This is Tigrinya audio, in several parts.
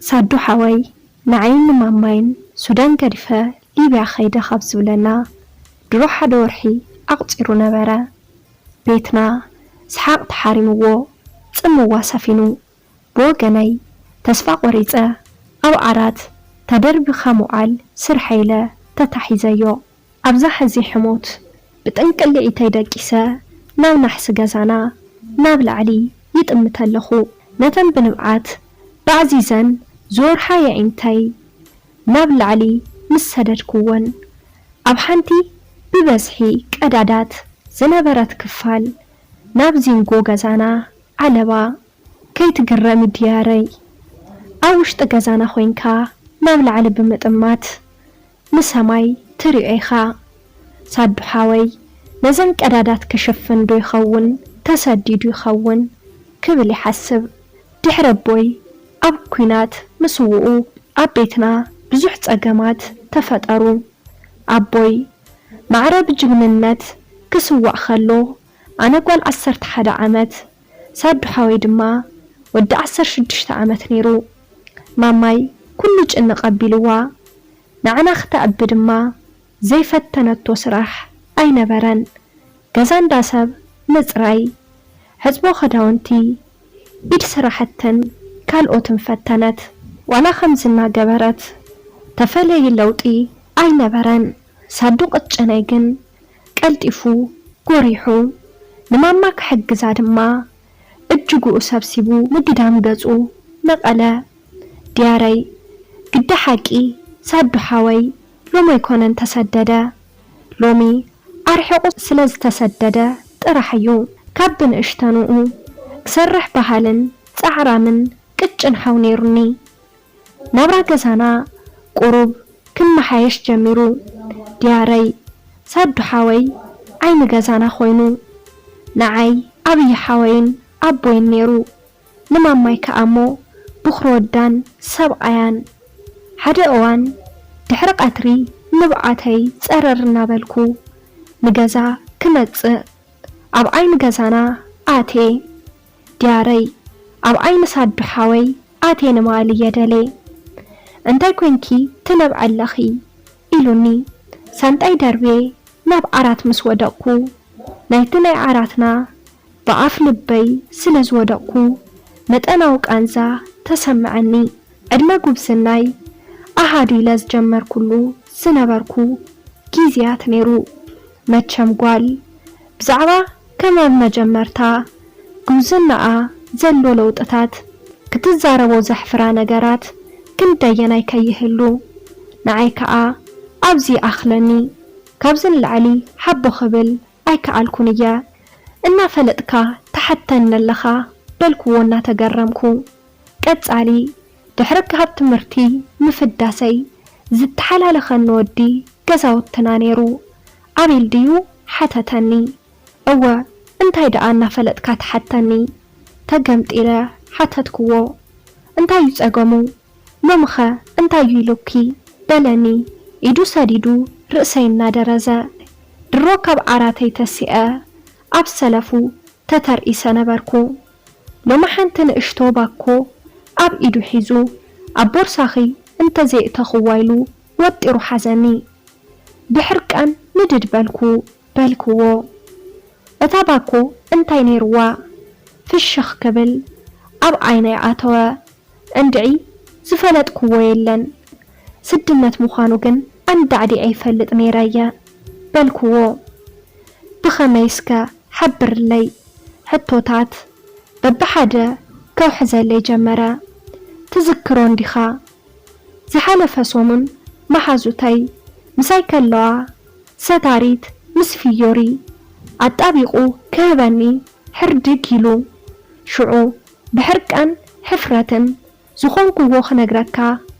ሳዱ ሓወይ፣ ንዓይን ንማማይን ሱዳን ገዲፈ ሊብያ ኸይደ ካብ ዝብለና ድሮ ሓደ ወርሒ ኣቑጺሩ ነበረ። ቤትና ሰሓቕ ተሓሪምዎ፣ ጽምዋ ሰፊኑ። ብወገነይ ተስፋ ቆሪጸ ኣብ ዓራት ተደርቢኻ ምውዓል ስርሐይ ኢለ ተታሒዘዮ። ኣብዛ ሕዚ ሕሞት ብጥንቅልዒተይ ደቂሰ ናብ ናሕሲ ገዛና ናብ ላዕሊ ይጥምት ኣለኹ። ነተን ብንብዓት ባዕዚዘን ዝወርሓ የዒንተይ ናብ ላዕሊ ምስ ሰደድኩወን፣ ኣብ ሓንቲ ብበዝሒ ቀዳዳት ዝነበረት ክፋል ናብ ዚንጎ ገዛና ዓለባ። ከይትግረሚ ድያረይ፣ ኣብ ውሽጢ ገዛና ኮይንካ ናብ ላዕሊ ብምጥማት ንሰማይ ትሪኦ ኢኻ። ሳዱ ሓወይ ነዘን ቀዳዳት ክሽፍን ዶ ይኸውን ተሰዲዱ ይኸውን ክብል ይሓስብ። ድሕሪ ኣቦይ ኣብ ኲናት ምስውኡ ኣብ ቤትና ብዙሕ ጸገማት ተፈጠሩ። ኣቦይ ማዕረ ብጅግንነት ክስዋእ ከሎ ኣነ ጓል ዓሰርተ ሓደ ዓመት፣ ሳዱ ሓወይ ድማ ወዲ ዓሰርተ ሽዱሽተ ዓመት ነይሩ። ማማይ ኩሉ ጭንቕ ኣቢልዋ፣ ንዓና ክተዕቢ ድማ ዘይፈተነቶ ስራሕ ኣይነበረን። ገዛ እንዳ ሰብ ምጽራይ፣ ሕጽቦ ኽዳውንቲ፣ ኢድ ስራሕትን ካልኦትን ፈተነት። ዋላ ከምዚ እናገበረት ተፈለየ ለውጢ ኣይነበረን። ሳዱ ቅጭነይ ግን ቀልጢፉ ጎሪሑ ንማማ ክሕግዛ ድማ እጅጉኡ ሰብሲቡ ንግዳም ገጹ ነቐለ። ድያረይ፣ ግዲ ሓቂ ሳዱ ሓወይ ሎሚ ኣይኮነን ተሰደደ፣ ሎሚ ኣርሒቑ ስለ ዝተሰደደ ጥራሕ እዩ። ካብ ብንእሽተንኡ ክሰርሕ በሃልን ጻዕራምን ቅጭን ሓው ነይሩኒ። ናብራ ገዛና ቁሩብ ክመሓየሽ ጀሚሩ። ድያረይ፣ ሳዱ ሓወይ ዓይኒ ገዛና ኮይኑ፣ ንዓይ ዓብዪ ሓወይን ኣቦይን ነይሩ። ንማማይ ከኣ እሞ ብኹሪ ወዳን ሰብኣያን። ሓደ እዋን ድሕሪ ቀትሪ ንብዓተይ ጸረር እናበልኩ ንገዛ ክመጽእ ኣብ ዓይኒ ገዛና ኣትየ። ድያረይ፣ ኣብ ዓይኒ ሳዱ ሓወይ ኣትየ ንማል እየ ደልየ። እንታይ ኮንኪ ትነብዒ ኣለኺ? ኢሉኒ። ሳንጣይ ደርብየ ናብ ዓራት ምስ ወደቕኩ፣ ናይቲ ናይ ዓራትና ብኣፍ ልበይ ስለ ዝወደቕኩ መጠናዊ ቃንዛ ተሰምዐኒ። ዕድመ ጉብዝናይ ኣሃዱ ኢለ ዝጀመርኩሉ ዝነበርኩ ግዜያት ነይሩ። መቸም ጓል ብዛዕባ ከም ኣብ መጀመርታ ጉብዝናኣ ዘሎ ለውጥታት ክትዛረቦ ዘሕፍራ ነገራት ክንደየናይ ከይህሉ፣ ንዓይ ከኣ ኣብዚ ይኣኽለኒ። ካብዚ ንላዕሊ ሓቦ ክብል ኣይከኣልኩን እየ። እናፈለጥካ ትሓተኒ ኣለኻ በልክዎ እናተገረምኩ። ቀጻሊ ድሕሪ ካብ ትምህርቲ ምፍዳሰይ ዝተሓላለኸኒ ወዲ ገዛውትና ነይሩ። ኣቤል ድዩ ሓተተኒ። እወ እንታይ ደኣ እናፈለጥካ ትሓተኒ? ተገምጢለ ሓተትክዎ። እንታይ እዩ ጸገሙ? ሎምኸ እንታይ እዩ ኢሉኪ? በለኒ ኢዱ ሰዲዱ ርእሰይ እናደረዘ። ድሮ ካብ ዓራተይ ተሲአ ኣብ ሰለፉ ተተርኢሰ ነበርኩ። ሎሚ ሓንቲ ንእሽቶ ባኮ ኣብ ኢዱ ሒዙ ኣብ ቦርሳኺ እንተዘየእተኽዋ ኢሉ ወጢሩ ሓዘኒ። ብሕርቃን ንድድ በልኩ በልክዎ። እታ ባኮ እንታይ ነይርዋ ፍሽኽ ክብል ኣብ ዓይነይ ኣተወ። እንድዒ ዝፈለጥክዎ የለን። ስድነት ምዃኑ ግን ኣንዳዕዲዐ ይፈልጥ ነይረ እየ በልክዎ። ብኸመይ እስከ ሓብርለይ? ሕቶታት በብሓደ ከውሕዘለይ ጀመረ። ትዝክሮ እንዲኻ? ዝሓለፈ ሰሙን መሓዙተይ ምሳይ ከለዋ ሰታሪት ምስ ፍዮሪ ኣጣቢቑ ክህበኒ ሕርድግ ኢሉ። ሽዑ ብሕርቃን ሕፍረትን ዝኾንክዎ ክነግረካ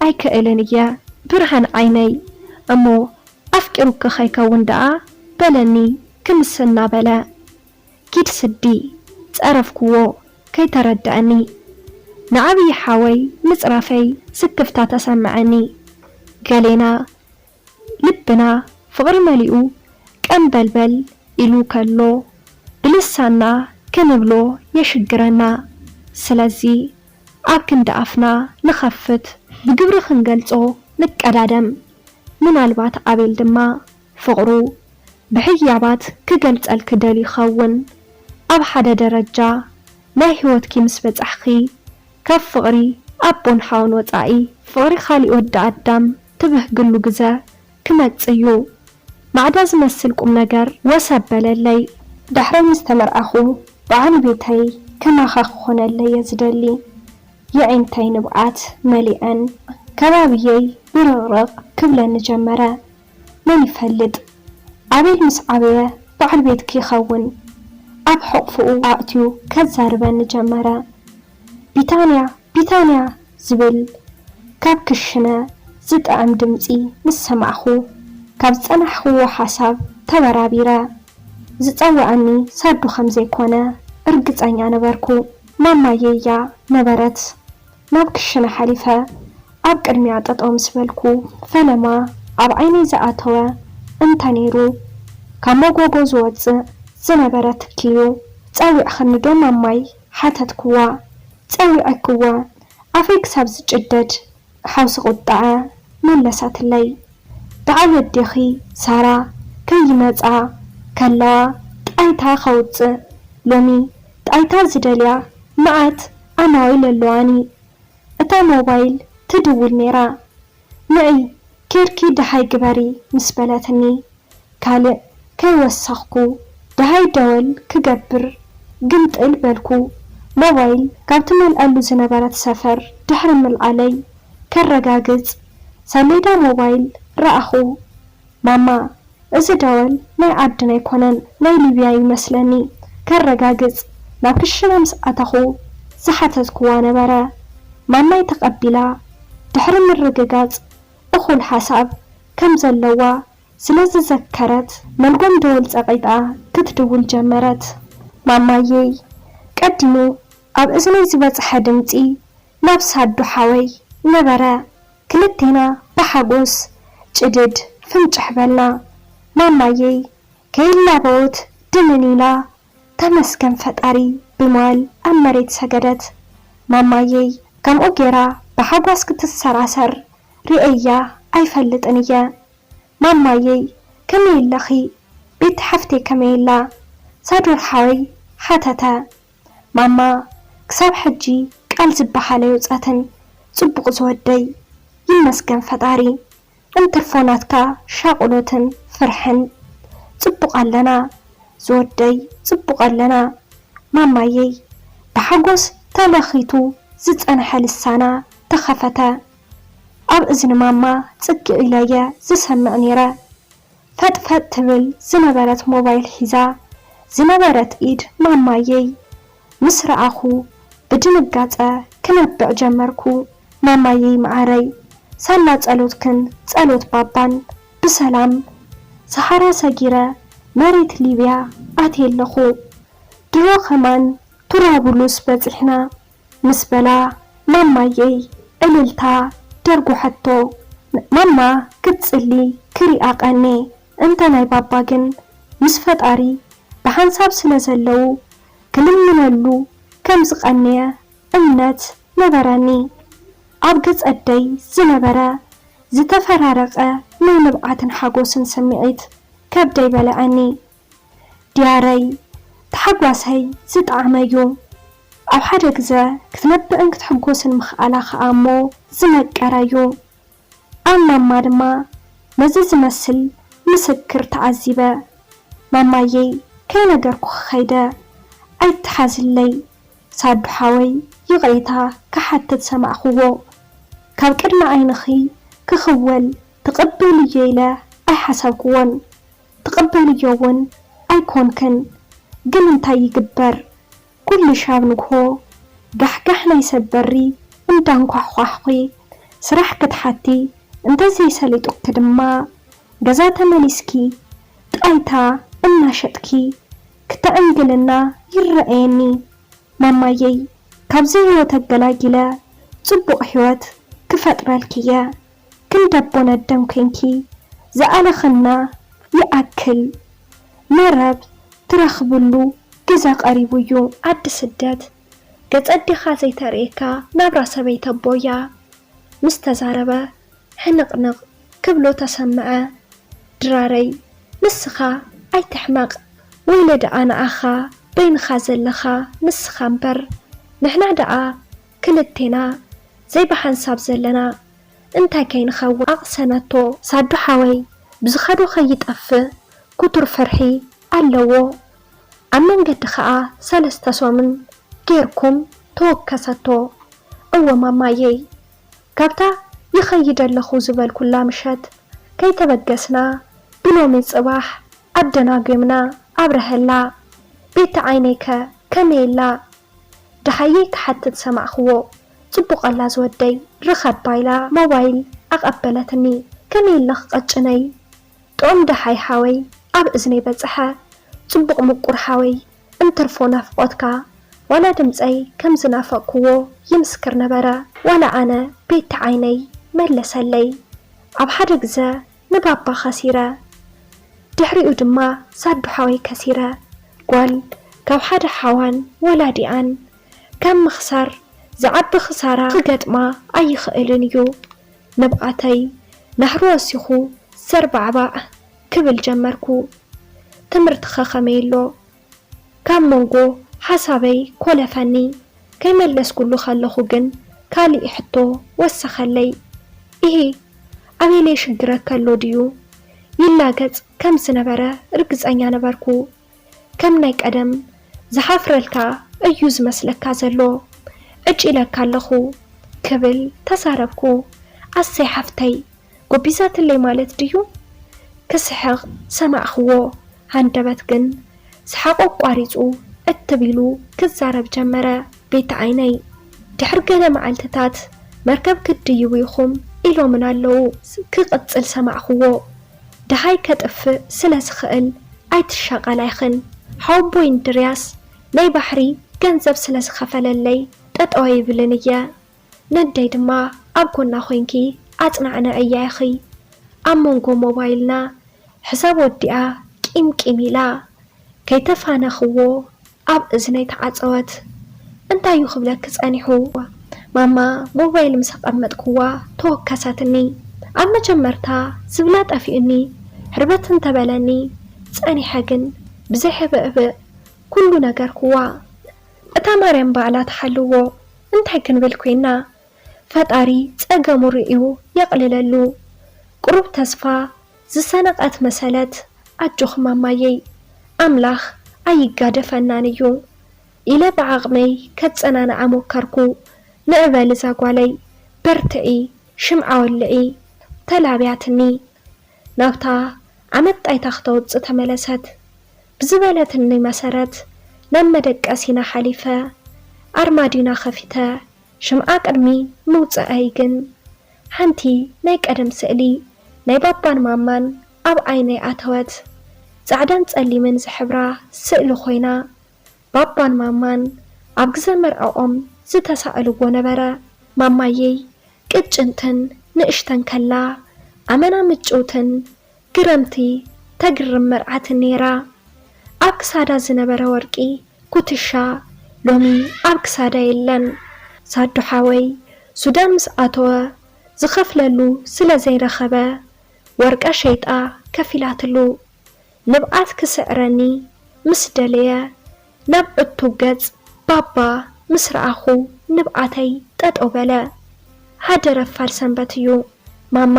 ኣይክእልን እየ ብርሃን ዓይነይ። እሞ ኣፍቂሩኪ ከይከውን ደኣ በለኒ ክምስ እናበለ። ኪድ ስዲ፣ ጸረፍክዎ ከይተረድኣኒ። ንዓብዪ ሓወይ ምጽራፈይ ስክፍታ ተሰምዐኒ። ገሌና ልብና ፍቕሪ መሊኡ ቀንበልበል ኢሉ ከሎ ብልሳና ክንብሎ የሽግረና። ስለዚ ኣብ ክንዲ ኣፍና ንኸፍት፣ ብግብሪ ክንገልጾ ንቀዳደም። ምናልባት ኣቤል ድማ ፍቕሩ ብህያባት ክገልጸልኪ ደልዩ ይኸውን። ኣብ ሓደ ደረጃ ናይ ህይወትኪ ምስ በጻሕኺ፣ ካብ ፍቕሪ ኣቦን ሓውን ወጻኢ፣ ፍቕሪ ካሊእ ወዲ ኣዳም ትብህግሉ ግዘ ክመጽእ እዩ። ማዕዳ ዝመስል ቁም ነገር ወሰብ በለለይ። ድሕረይ ምስ ተመርዓኹ፣ በዓል ቤተይ ከማኻ ክኾነለይ እየ ዝደሊ። የዒንተይ ንብዓት መሊኣን፣ ከባብየይ ብርቕርቕ ክብለኒ ጀመረ። መን ይፈልጥ፣ ኣቤል ምስ ዓበየ በዓል ቤትኪ ይኸውን። ኣብ ሕቑፍኡ ኣእትዩ ከዛርበኒ ጀመረ። ቢታንያ፣ ቢታንያ ዝብል ካብ ክሽነ ዝጥዕም ድምጺ ምስ ሰማዕኹ፣ ካብ ዝጸናሕኽዎ ሓሳብ ተበራቢረ። ዝጸውዐኒ ሳዱ ከም ዘይኮነ እርግጸኛ ነበርኩ። ማማየይ እያ ነበረት። ናብ ክሽነ ሓሊፈ ኣብ ቅድሚኣ ጠጠው ምስ በልኩ፣ ፈለማ ኣብ ዓይነይ ዝኣተወ እንተ ነይሩ፣ ካብ መጎጎ ዝወጽእ ዝነበረ ትኪ እዩ። "ጸዊዕኽኒ ዶ ማማይ?" ሓተትክዋ። ጸዊዐክዋ፣ ኣፈይ ክሳብ ዝጭደድ ሓውሲ ቁጥዐ መለሰትለይ። በዓል ኣዴኺ ሳራ ከይመጻ ከለዋ ጣይታ ከውጽእ፣ ሎሚ ጣይታ ዝደልያ መዓት ኣማዊል ኣለዋኒ። እታ ሞባይል ትድውል ነይራ። "ንዒ ኬድኪ ደሃይ ግበሪ" ምስ በለትኒ፣ ካልእ ከይወሰኽኩ ደሃይ ደወል ክገብር ግምጥል በልኩ። ሞባይል ካብ ትመልኣሉ ዝነበረት ሰፈር ድሕሪ ምልዓለይ ከረጋግጽ፣ ሰሌዳ ሞባይል ረኣኹ። "ማማ፣ እዚ ደወል ናይ ዓድና ኣይኮነን፣ ናይ ሊብያ እዩ መስለኒ፣ ከረጋግጽ" ናብ ክሽነ ምስ ኣተኹ ዝሓተትክዋ ነበረ። ማማይ ተቐቢላ ድሕሪ ምርግጋጽ እኹል ሓሳብ ከም ዘለዋ ስለ ዝዘከረት፣ መልጎም ደወል ጸቒጣ ክትድውል ጀመረት። ማማየይ፣ ቀዲሙ ኣብ እዝነይ ዝበጽሐ ድምጺ ናብ ሳዱ ሓወይ ነበረ። ክልቴና ብሓጎስ ጭድድ ፍንጭሕ በልና። ማማየይ ከይላበወት ድንን ኢላ "ተመስገን ፈጣሪ" ብምባል ኣብ መሬት ሰገደት። ማማየይ ከምኡ ጌራ ብሓጓስ ክትሰራሰር ርእየያ ኣይፈልጥን እየ። "ማማየይ ከመይ ኣለኺ? ቤቲ ሓፍተይ ከመይ ኣላ?" ሳዱር ሓወይ ሓተተ። ማማ ክሳብ ሕጂ ቃል ዝበሃል ኣየውጸትን። "ጽቡቕ ዝወደይ፣ ይመስገን ፈጣሪ። እንትርፎ ናትካ ሻቕሎትን ፍርሕን። ጽቡቕ ኣለና ዝወደይ፣ ጽቡቕ ኣለና።" ማማየይ ብሓጎስ ተለኺቱ ዝጸንሐ ልሳና ተኸፈተ። ኣብ እዝኒ ማማ ጽግዕ ኢለየ ዝሰምዕ ነይረ። ፈጥፈጥ ትብል ዝነበረት ሞባይል ሒዛ ዝነበረት ኢድ ማማየይ ምስ ረኣኹ ብድንጋጸ ክነብዕ ጀመርኩ። "ማማየይ መዓረይ፣ ሳላ ጸሎትክን ጸሎት ባባን ብሰላም ሰሃራ ሰጊረ መሬት ሊብያ ኣትየ ኣለኹ። ድሮ ከማን ቱራቡሉስ በጺሕና" ምስ በላ፣ ማማየይ እልልታ ደርጉሐቶ። ማማ ክትጽሊ ክሪኣ ቀንየ። እንተ ናይ ባባ ግን ምስ ፈጣሪ ብሓንሳብ ስለ ዘለዉ ክልምነሉ ከም ዝቐነየ እምነት ነበረኒ። ኣብ ገጽ ኣደይ ዝነበረ ዝተፈራረቐ ናይ ንብዓትን ሓጎስን ስምዒት ከብደይ በለዐኒ። ድያረይ፣ ታሕጓሰይ ዝጠዓመ እዩ። ኣብ ሓደ ግዘ ክትነብዕን ክትሕጎስን ምኽኣላ ኸኣ እሞ ዝመቀረ እዩ። ኣብ ማማ ድማ ነዚ ዝመስል ምስክር ተዓዚበ። ማማየይ፣ ከይነገርኩኺ ከይደ፣ ኣይትሓዝለይ። ሳዱ ሓወይ ይቕሬታ ክሓትት ሰማዕኽዎ። ካብ ቅድሚ ዓይንኺ ክኽወል ትቕበልዮ ኢለ ኣይሓሰብክዎን። ትቕበልዮ እውን ኣይኮንክን። ግን እንታይ ይግበር? ኩሉ ሻብ ንግሆ ጋሕጋሕ ናይ ሰብ በሪ እንዳንኳሕኳሕኺ ስራሕ ክትሓቲ፣ እንተዘይሰሊጡኪ ድማ ገዛ ተመሊስኪ ጣይታ እናሸጥኪ ክተዕንግልና ይረኣየኒ። ማማየይ፣ ካብዚ ህይወት ኣገላጊለ ጽቡቕ ህይወት ክፈጥረልኪ እየ። ክንደቦ ነደም ኮንኪ ዝኣለኽና ይኣክል። መረብ ትረኽብሉ ግዘ ቀሪቡ እዩ። ዓዲ ስደት ገጸ ኣዴኻ ዘይተርእየካ ናብራ ሰበይቲ ኣቦያ ምስ ተዛረበ፣ ሕንቕንቕ ክብሎ ተሰምዐ። ድራረይ፣ ንስኻ ኣይትሕመቕ፣ ወይለ ደኣ ንኣኻ በይንኻ ዘለኻ ንስኻ እምበር፣ ንሕና ደኣ ክልቴና ዘይብሓንሳብ ዘለና፣ እንታይ ከይንኸውን? ኣቕሰነቶ። ሳዱ ሓወይ፣ ብዝኸዶ ከይጠፍእ ክቱር ፍርሒ ኣለዎ። ኣብ መንገዲ ኸኣ ሰለስተ ሰሙን ጌርኩም፣ ተወከሰቶ። እወ ማማየይ፣ ካብታ ይኸይድ ኣለኹ ዝበልኩላ ምሸት ከይተበገስና፣ ብሎሚ ጽባሕ ኣደናጒምና ኣብረሀላ። ቤቲ ዓይነይከ ከመይ ኣላ? ደሃየይ ክሓትት ሰማዕክዎ። ጽቡቕ ኣላ ዝወደይ፣ ርኸባ ኢላ ሞባይል ኣቐበለትኒ። ከመይ ኣለኺ ቀጭነይ? ጥዑም ደሃይ ሓወይ ኣብ እዝነይ በጽሐ። ጽቡቕ ምቁር ሓወይ፣ እንትርፎ ናፍቖትካ ዋላ ድምጸይ ከም ዝናፈቕክዎ ይምስክር ነበረ። ዋላ ኣነ ቤቲ ዓይነይ መለሰለይ። ኣብ ሓደ ግዘ ንባባ ከሲረ። ድሕሪኡ ድማ ሳዱ ሓወይ ከሲረ። ጓል ካብ ሓደ ሓዋን ወላዲኣን ካብ ምኽሳር ዝዓቢ ክሳራ ክገጥማ ኣይኽእልን እዩ። ንብዓተይ ናህሪ ወሲኹ ዘርባዕባዕ ክብል ጀመርኩ። ትምህርትኸ ከመይ ኣሎ? ካብ መንጎ ሓሳበይ ኮለፈኒ። ከይመለስኩሉ ከለኹ ግን ካሊእ ሕቶ ወሰኸለይ። ኢሂ፣ ኣቤለይ ሽግረከ ኣሎ ድዩ? ይላገጽ ከም ዝነበረ ርግጸኛ ነበርኩ። ከም ናይ ቀደም ዝሓፍረልካ እዩ ዝመስለካ ዘሎ። ዕጭ ኢለካ ኣለኹ ክብል ተዛረብኩ። ኣሰይ ሓፍተይ፣ ጎቢዛትለይ ማለት ድዩ? ክስሕቕ ሰማዕኽዎ፣ ሃንደበት ግን ሰሓቑ ኣቋሪጹ እትብ ኢሉ ክዛረብ ጀመረ። ቤቲ ዓይነይ፣ ድሕሪ ገለ መዓልትታት መርከብ ክትድይቡ ኢኹም ኢሎምን ኣለዉ። ክቕጽል ሰማዕኽዎ። ደሃይ ከጥፍእ ስለ ዝኽእል ኣይትሻቐላ ኢኽን። ሓወቦይ እንድርያስ ናይ ባሕሪ ገንዘብ ስለ ዝኸፈለለይ ጠጠው ኣይብልን እየ። ነደይ ድማ ኣብ ጎና ኮይንኪ ኣጽናዕንዕያ ኢኺ። ኣብ መንጎ ሞባይልና ሕሳብ ወዲኣ ቂም ቂም ኢላ ከይተፋነኽዎ ኣብ እዝነይ ተዓጸወት። እንታይ እዩ ክብለኪ ጸኒሑ? ማማ ሞባይል ምስ ኣቐመጥክዋ ተወከሰትኒ። ኣብ መጀመርታ ዝብላ ጠፊኡኒ፣ ሕርበት እንተበለኒ ጸኒሐ ግን ብዘይሕብእብእ ኩሉ ነገርክዋ። እታ ማርያም ባዕላ ትሓልዎ። እንታይ ክንብል ኮይና? ፈጣሪ ጸገሙ ርእዩ የቕልለሉ። ቁሩብ ተስፋ ዝሰነቐት መሰለት፣ ኣጆኺ ማማየይ፣ ኣምላኽ ኣይጋደፈናን እዩ ኢለ ብዓቕመይ ከጸናንዓ ሞከርኩ። ንዕበል እዛ ጓለይ፣ በርትዒ፣ ሽምዓ ወልዒ፣ ተላብያትኒ። ናብታ ዓመት ጣይታ ክተውጽእ ተመለሰት። ብዝበለትኒ መሰረት ናብ መደቀሲና ሓሊፈ፣ ኣርማድዩና ከፊተ፣ ሽምዓ ቅድሚ ምውጽኣይ ግን ሓንቲ ናይ ቀደም ስእሊ ናይ ባባን ማማን ኣብ ዓይነይ ኣተወት። ጻዕዳን ጸሊምን ዝሕብራ ስእሊ ኮይና፣ ባባን ማማን ኣብ ግዘ መርዕኦም ዝተሳእልዎ ነበረ። ማማየይ ቅጭንትን ንእሽተን ከላ፣ ኣመና ምጭውትን ግርምቲ ተግርም መርዓት ነይራ። ኣብ ክሳዳ ዝነበረ ወርቂ ኩትሻ ሎሚ ኣብ ክሳዳ የለን። ሳዱ ሓወይ ሱዳን ምስ ኣተወ ዝኸፍለሉ ስለ ዘይረኸበ ወርቃ ሸይጣ ከፊላትሉ። ንብዓት ክስዕረኒ ምስ ደለየ ናብ ዕቱብ ገጽ ባባ ምስ ረኣኹ ንብዓተይ ጠጠው በለ። ሓደ ረፋድ ሰንበት እዩ። ማማ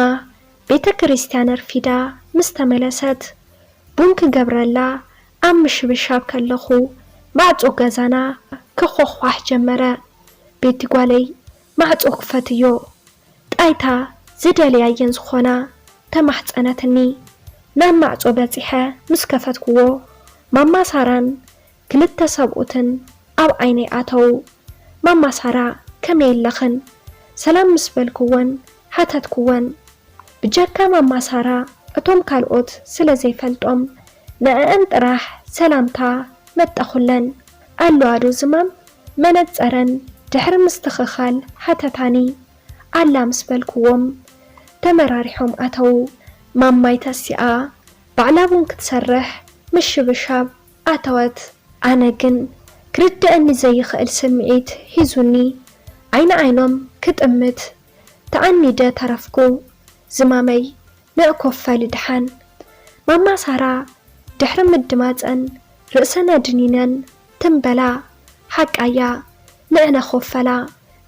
ቤተ ክርስቲያን ኣርፊዳ ምስ ተመለሰት፣ ቡን ክገብረላ ኣብ ምሽብሻብ ከለኹ፣ ማዕጾ ገዛና ክኾኽኳሕ ጀመረ። ቤቲ ጓለይ፣ ማዕጾ ክፈትዮ። ጣይታ ዝደለያየን ዝኾና ተማሕጸነትኒ። ናብ ማዕጾ በጺሐ ምስ ከፈትኩዎ፣ ማማ ሳራን ክልተ ሰብኡትን ኣብ ዓይነይ ኣተዉ። ማማ ሳራ፣ ከመይ ኣለኽን? ሰላም ምስ በልኩወን፣ ሓተትኩወን። ብጀካ ማማ ሳራ፣ እቶም ካልኦት ስለ ዘይፈልጦም፣ ንዕእን ጥራሕ ሰላምታ መጠኹለን። ኣለዋ ዶ ዝማም? መነጸረን ድሕሪ ምስትኽኻል ሓተታኒ። ኣላ ምስ በልኩዎም፣ ተመራሪሖም ኣተዉ። ማማይ ተሲኣ፣ ባዕላ ቡን ክትሰርሕ ምሽብሻብ ኣተወት። ኣነ ግን ክርደኣኒ ዘይኽእል ስምዒት ሒዙኒ ዓይኒ ዓይኖም ክጥምት ተኣኒደ ተረፍኩ። ዝማመይ ንዕ ኮፈሊ ድሓን። ማማ ሳራ ድሕሪ ምድማፀን ርእሰን ኣድኒነን ትም በላ። ሓቃያ ንዕነ ኮፈላ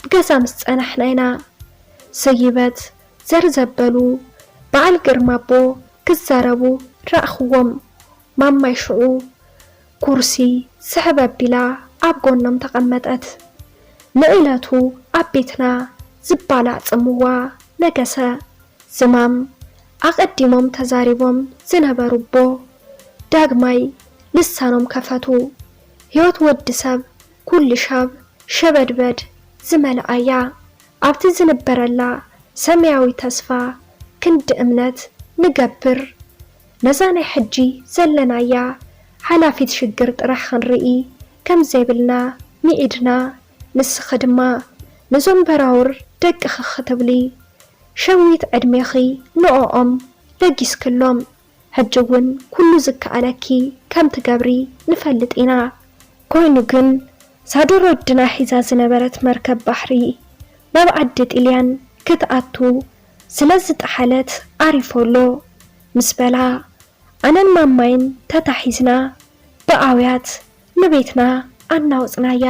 ብገዛ ምስ ፀናሕና ኢና። ሰይበት ዘርዘበሉ በዓል ግርማ ኣቦ ክዛረቡ ረኣኽዎም። ማማይ ሽዑ ኩርሲ ስሕብ ኣቢላ ኣብ ጎኖም ተቐመጠት። ንዕለቱ ኣብ ቤትና ዝባላዕ ጽምዋ ነገሰ። ዝማም ኣቐዲሞም ተዛሪቦም ዝነበሩ ኣቦ ዳግማይ ልሳኖም ከፈቱ። ህይወት ወዲ ሰብ ኩሉ ሻብ ሸበድበድ ዝመልኣያ ኣብቲ ዝንበረላ ሰማያዊ ተስፋ ክንዲ እምነት ንገብር። ነዛ ናይ ሕጂ ዘለናያ ሓላፊት ሽግር ጥራሕ ክንርኢ ከም ዘይብልና ምዒድና። ንስኺ ድማ ነዞም በራውር ደቅኺ ክትብሊ ሸዊት ዕድሜኺ ንኦኦም ለጊስክሎም። ሕጂ እውን ኩሉ ዝከኣለኪ ከም ትገብሪ ንፈልጥ ኢና። ኮይኑ ግን ሳዶር ወድና ሒዛ ዝነበረት መርከብ ባሕሪ ናብ ዓዲ ጥልያን ክትኣቱ ስለ ዝጠሓለት ኣሪፎ ኣሎ ምስ በላ ኣነን ማማይን ተታሒዝና ብኣውያት ንቤትና ኣናወጽናያ።